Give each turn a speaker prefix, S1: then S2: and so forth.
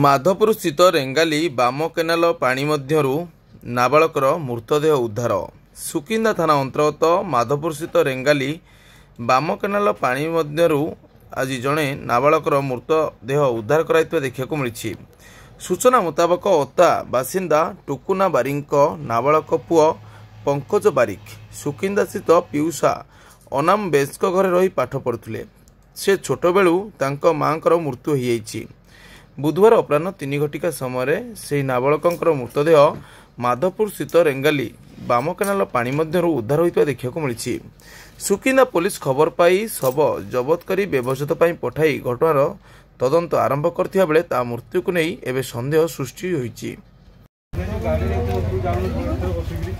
S1: ମାଧପୁର ସ୍ଥିତ ରେଙ୍ଗାଲି ବାମ କେନାଲ ପାଣି ମଧ୍ୟରୁ ନାବାଳକର ମୃତଦେହ ଉଦ୍ଧାର। ସୁକିନ୍ଦା ଥାନା ଅନ୍ତର୍ଗତ ମାଧପୁର ସ୍ଥିତ ରେଙ୍ଗାଲି ବାମ କେନାଲ ପାଣି ମଧ୍ୟରୁ ଆଜି ଜଣେ ନାବାଳକର ମୃତଦେହ ଉଦ୍ଧାର କରାଯାଇଥିବା ଦେଖିବାକୁ ମିଳିଛି। ସୂଚନା ମୁତାବକ, ଅତା ବାସିନ୍ଦା ଟୁକୁନା ବାରିକଙ୍କ ନାବାଳକ ପୁଅ ପଙ୍କଜ ବାରିକ ସୁକିନ୍ଦାସ୍ଥିତ ପିଉସା ଅନାମ ବେଶଙ୍କ ଘରେ ରହି ପାଠ ପଢ଼ୁଥିଲେ। ସେ ଛୋଟବେଳୁ ତାଙ୍କ ମାଆଙ୍କର ମୃତ୍ୟୁ ହୋଇଯାଇଛି। ବୁଧବାର ଅପରାହ୍ନ 3 ଘଟିକା ସମୟରେ ସେହି ନାବାଳକଙ୍କର ମୃତଦେହ ମାଧପୁର ସ୍ଥିତ ରେଙ୍ଗାଲି ବାମ କେନାଲ ପାଣି ମଧ୍ୟରୁ ଉଦ୍ଧାର ହୋଇଥିବା ଦେଖିବାକୁ ମିଳିଛି। ସୁକିନ୍ଦା ପୋଲିସ ଖବର ପାଇ ଶବ ଜବତ କରି ବ୍ୟବଚ୍ଛେଦ ପାଇଁ ପଠାଇ ଘଟଣାର ତଦନ୍ତ ଆରମ୍ଭ କରିଥିବା ବେଳେ ତା ମୃତ୍ୟୁକୁ ନେଇ ଏବେ ସନ୍ଦେହ ସୃଷ୍ଟି ହୋଇଛି।
S2: ଗାଡ଼ିରେ ତୁ ଯାଉନୁ ଭିତରେ ବସିକିରି।